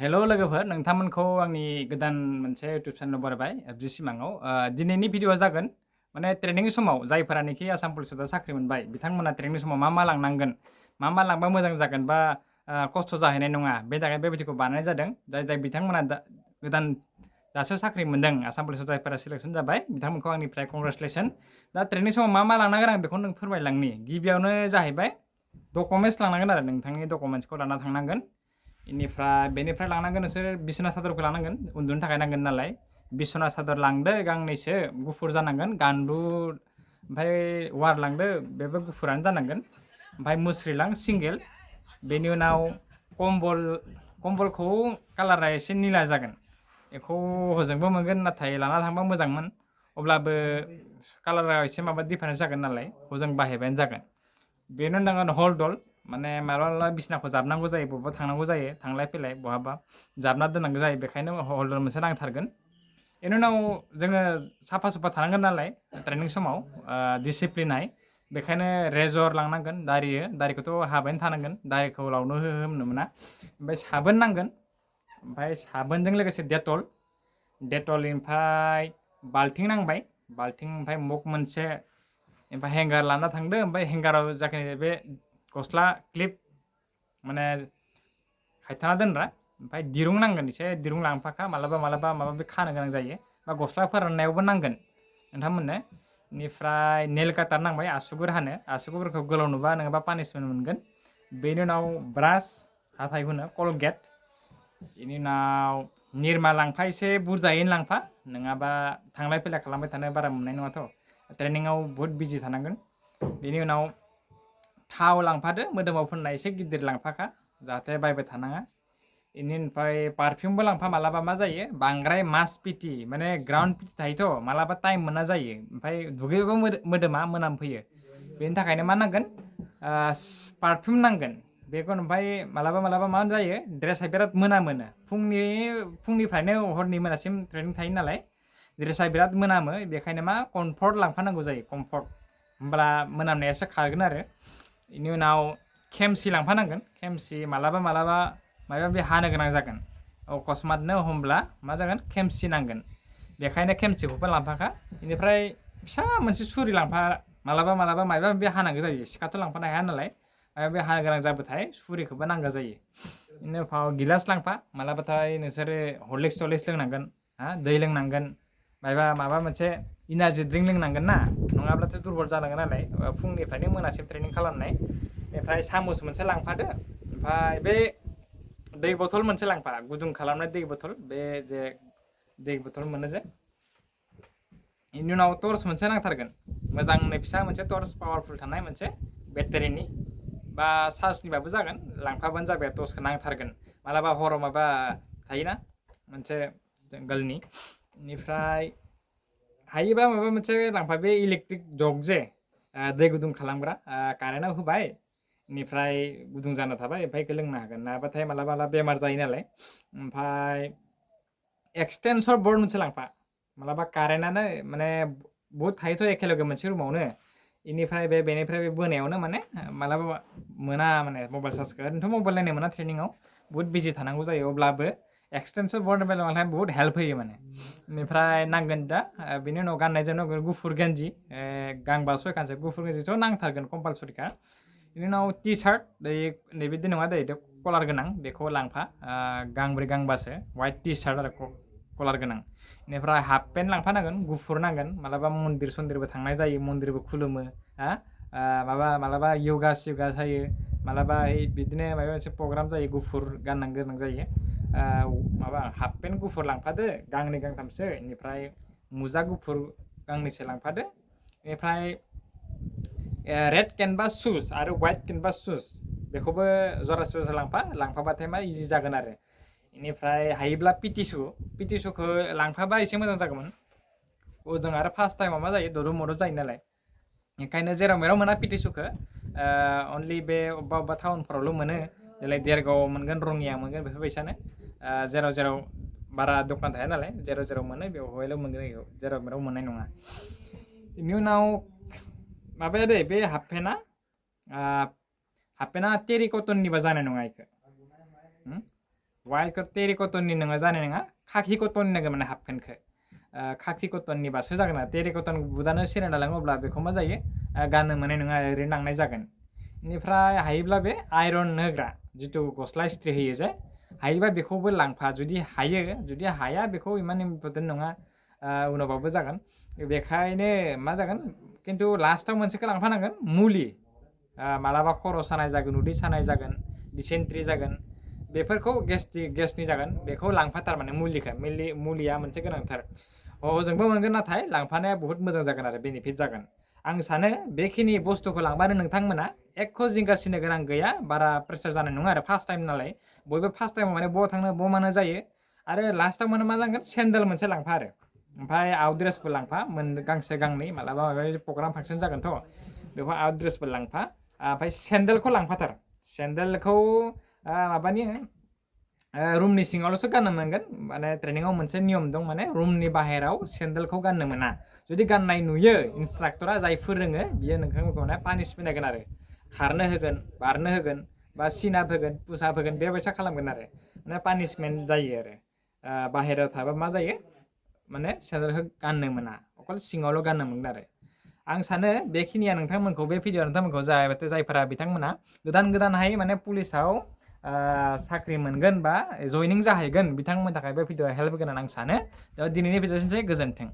हेल' लोगोफोर नोंथांमोनखौ आंनि गोदान मोनसे इउटुब चेनेल बरायबाय एफजि सिमाङाव दिनैनि भिडिअआ जागोन माने ट्रेनिं समाव जायफोरानोखि आसाम पुलिसाव दा साख्रि मोनबाय बिथांमोना ट्रेनिं समाव मा लांनांगोन मा लांबा मोजां जागोन बा खस्थ' जाहैनाय नङा बे थाखाय बे भिडिअखौ बानायनाय जादों जाय बिथांमोना गोदान दासो साख्रि मोनदों आसाम पुलिसाव जायफोरा सिलेक्सन जाबाय बिथांमोनखौ आंनिफ्राय कंग्रेचुलेसन दा ट्रेनिं समाव मा लांनांगोन आं बेखौ नों फोरमायलांनि गिबियावनो जाहैबाय डकुमेन्टस लांनांगोन आरो नोंथांनि डकुमेन्टसखौ लाना थांनांगोन बेनिफ्राय लानांगोन नोंसोर बिसना सादरखौ लानांगोन उन्दुनो थाखाय नांगोन नालाय बिसना सादर लांदो गांनैसो गुफुर जानांगोन गान्दु ओमफ्राय वार लांदो बेबो गुफुरानो जानांगोन ओमफ्राय मुस्रि लां सिंगेल बेनि उनाव कम्बलखौ कालारा एसे निला जागोन बेखौ हजोंबो मोनगोन नाथाय लाना थांबा मोजांमोन अब्लाबो कालारा एसे माबा डिफारेन्स जागोन नालाय हजों बाहायबायानो जागोन बेनि उनाव नांगोन हलदल माने माब्लाबा बिसनाखौ जाबनांगौ जायो बबेबा थांनांगौ जायो थांलाय फैलाय बहाबा जाबना दोननांगौ जायो बेखायनो हलदल मोनसे नांथारगोन बेनि उनाव जोङो साफा सुफा थानांगोन नालाय ट्रेनिं समाव डिसिप्लिनाय बेखायनो रेजर लांनांगोन दारिखौथ' हाबायानो थानांगोन दारिखौ लावनो होनो मोना ओमफ्राय साबोन नांगोन ओमफ्राय साबोनजों लोगोसे डेटल ओमफ्राय बाल्थिं नांबाय बाल्थिं ओमफ्राय मग मोनसे ओमफ्राय हेंगार लाना थांदो ओमफ्राय हेंगाराव जाखिनि बे गस्ला क्लिप माने हायथाना दोनग्रा ओमफ्राय दिरुं नांगोन एसे दिरुं लांफाखा मालाबा माबा खानो गोनां जायो बा गस्ला फोराननायावबो नांगोन नोंथांमोननो बेनिफ्राय नेल काटार नांबाय आसुगुरफोरखौ गोलाव नुबा नङाबा पानिसमेन्ट मोनगोन बेनि उनाव ब्रास हाथाय हुनो कलगेट बेनि उनाव निरमा लांफा एसे बुरजायैनो लांफा नङाबा थांलाय फैलाय खालामबाय थानो बारा मोननाय नङाथ' ट्रेनिङाव बुहुत बिजि थानांगोन बेनि उनाव थाव लांफादो मोदोमाव फोननाय एसे गिदिर लांफाखा जाहाथे बायबाय थानाङा बेनिफ्राय पारफिउमबो लांफा मालाबा मा जायो बांद्राय मास पिटि माने ग्राउन्ड पिटि थायोथ' मालाबा टाइम मोना जायो ओमफ्राय दुगैबाबो मोदोमा मोनामफैयो बेनि थाखायनो मा नांगोन पारफिउम नांगोन बेखौ ओमफ्राय मालाबा मा जायो ड्रेसा बिराद मोनामोनो फुंनिफ्रायनो हरनि मोनासिम ट्रेनिं थायो नालाय ड्रेसा बिराद मोनामो बेखायनो मा कम्फर्ट लांफानांगौ जायो कम्फर्ट होमब्ला मोनामनाया एसे खारगोन आरो बेनि उनाव खेमसि लांफानांगोन खेमसि मालाबा माबा बे हानो गोनां जागोन अकस्मातनो हमब्ला मा जागोन खेमसि नांगोन बेखायनो खेमसिखौबो लांफाखा बेनिफ्राय फिसा मोनसे सुरि लांफा मालाबा माबा बे हानांगौ जायो सिखाथ' लांफानो हाया नालाय माबा बे हानो गोनां जाबाथाय सुरिखौबो नांगौ जायो बेनि उनाव गिलास लांफा मालाबाथाय नोंसोरो हरलिक्स लोंनांगोन दै लोंनांगोन माबा मोनसे इनार्जि ड्रिंक लोंनांगोन ना नङाब्लाथ' दुरबल जालांगोन नालाय फुंनिफ्रायनो मोनासिम ट्रेनिं खालामनाय ओमफ्राय सामुस मोनसे लांफादो ओमफ्राय बे दै बथल मोनसे लांफा गुदुं खालामनाय दै बथल बे जे दै बथल मोनो जे बेनि उनाव टर्च मोनसे नांथारगोन मोजांनो फिसा मोनसे टर्च पावारफुल थानाय मोनसे बेटारिनि बा चार्जनिबाबो जागोन लांफाबानो जाबाय टर्चखौ नांथारगोन मालाबा हराव माबा थायोना मोनसे जंगलनि बेनिफ्राय हायोबा माबा मोनसे लांफा बे इलेक्ट्रिक जग जे दै गुदुं खालामग्रा कारेन्टआव होबाय बेनिफ्राय गुदुं जाना थाबाय ओमफ्राय लोंनो हागोन नङाबाथाय मालाबा बेमार जायो नालाय ओमफ्राय एक्सटेन्सर बर्ड मोनसे लांफा मालाबा कारेन्टआनो माने बहुद थायोथ' एखेलगे मोनसे रुमावनो बेनिफ्राय बेनिफ्राय बे बोनायावनो माने मालाबा मोना माने मबाइल चार्जखौ ओरैनोथ' मबाइल नायनो मोना ट्रेनिङाव बुहुत बिजि थानांगौ जायो अब्लाबो एक्सटेन्सर बर्ड बायलांनाय बुहुत हेल्प होयो माने बेनिफ्राय नांगोन दा बेनि उनाव गाननाय जोमनाय गुफुर गेन्जि गांबा सयखानसो गुफुर गेन्जिथ' नांथारगोन कम्पालसरिखा बेनि उनाव टि सार्ट नैबिदि नङा दै कलार गोनां बेखौ लांफा गांब्रै गांबासो वाइट टि सार्ट आरो कलार गोनां बेनिफ्राय हाफ पेन्ट लांफानांगोन गुफुर नांगोन मालाबा मन्दिर सन्दिरबो थांनाय जायो मन्दिरबो खुलुमो मालाबा यगा सियगा जायो मालाबा बिदिनो माबा मोनसे प्रग्राम जायो गुफुर गाननो गोनां जायो माबा हाफ पेन्ट गुफुर लांफादो गांनै गांथामसो बेनिफ्राय मुजा गुफुर गांनैसो लांफादो बेनिफ्राय रेड केनभास शुज आरो वाइट केनभास शुज बेखौबो जरासे लांफाबाथाय मा इजि जागोन आरो बेनिफ्राय हायोब्ला पिटि शुखौ लांफाबा एसे मोजां जागौमोन ओजों आरो फार्स्ट टाइमाव मा जायो दरु मरु जायो नालाय ओंखायनो जेराव मेराव मोना पिटि शुखौ अनलि बे अबेबा टाउनफोरावल' मोनो जेरै देरगावआव मोनगोन रङिया मोनगोन बेफोरबायसानो जेराव बारा दखान थाया नालाय जेराव मोनो बेवहायल' मोनगोन जेराव मेराव मोननाय नङा बेनि उनाव माबाया दे बे हाफ पेन्टआ टेरिकटननिबा जानाय नङा बेखौ वाइल्ड टेरिकटननि नङा जानाय नङा खाखि कटननि नांगोन माने हाफ पेन्टखौ खाखि कटननि बासो जागोन आरो टेरिकटन बुदानो सेरेना लाङो अब्ला बेखौ मा जायो गाननो मोननाय नङा ओरैनो नांनाय जागोन बेनिफ्राय हायोब्ला बे आयरन होग्रा जिथु गस्ला इस्ट्रि होयो जे हायोबा बेखौबो लांफा जुदि हायो जुदि हाया बेखौ इमान इम्परटेन्ट नङा उनावबाबो जागोन बेखायनो मा जागोन खिन्थु लास्टाव मोनसेखौ लांफानांगोन मुलि मालाबा खर' सानाय जागोन उदै सानाय जागोन डिसेन्ट्रि जागोन बेफोरखौ गेसनि जागोन बेखौ लांफाथार माने मुलिया मोनसे गोनांथार हजोंबो मोनगोन नाथाय लांफानाया बहुत मोजां जागोन आरो बेनिफिट जागोन आं सानो बेखिनि बुस्थुखौ लांबानो नोंथांमोना एख' जिंगासिनो गोनां गैया बारा प्रेसार जानाय नङा आरो फार्स्ट टाइम नालाय बयबो फार्स्ट टाइमाव माने बहा थांनो बहा मानो जायो आरो लास्टाव माने मा जागोन सेन्देल मोनसे लांफा आरो ओमफ्राय आउट ड्रेसबो लांफा गांसे गांनै मालाबा माबा प्रग्राम फांसन जागोनथ' बेवहाय आउट ड्रेसबो लांफा ओमफ्राय सेन्देलखौ लांफाथार सेन्देलखौ माबानि रुमनि सिङावल'सो गाननो मोनगोन माने ट्रेनिङाव मोनसे नियम दं माने रुमनि बाहेराव सेन्देलखौ गाननो मोना जुदि गाननाय नुयो इन्सट्राक्टरा जाय फोरोङो बियो नोंथांमोनखौ माने पानिशमेन्ट होगोन आरो खारनो होगोन बारनो होगोन बा सिनाप होगोन पुसाप होगोन बेबायसा खालामगोन आरो माने पानिशमेन्ट जायो आरो बाहेरायाव थाबा मा जायो माने सेन्देलखौ गाननो मोना अकल सिङावल' गाननो मोनगोन आरो आं सानो बेखिनिया नोंथांमोनखौ बे भिडिअ नोंथांमोनखौ जायफोरा बिथांमोना गोदानहाय माने पुलिसाव साख्रि मोनगोन बा जयनिं जाहैगोन बिथांमोननि थाखाय बे भिडिअआ हेल्प होगोन होननानै आं सानो दिनैनि भिडिअसिमसै गोजोन्थों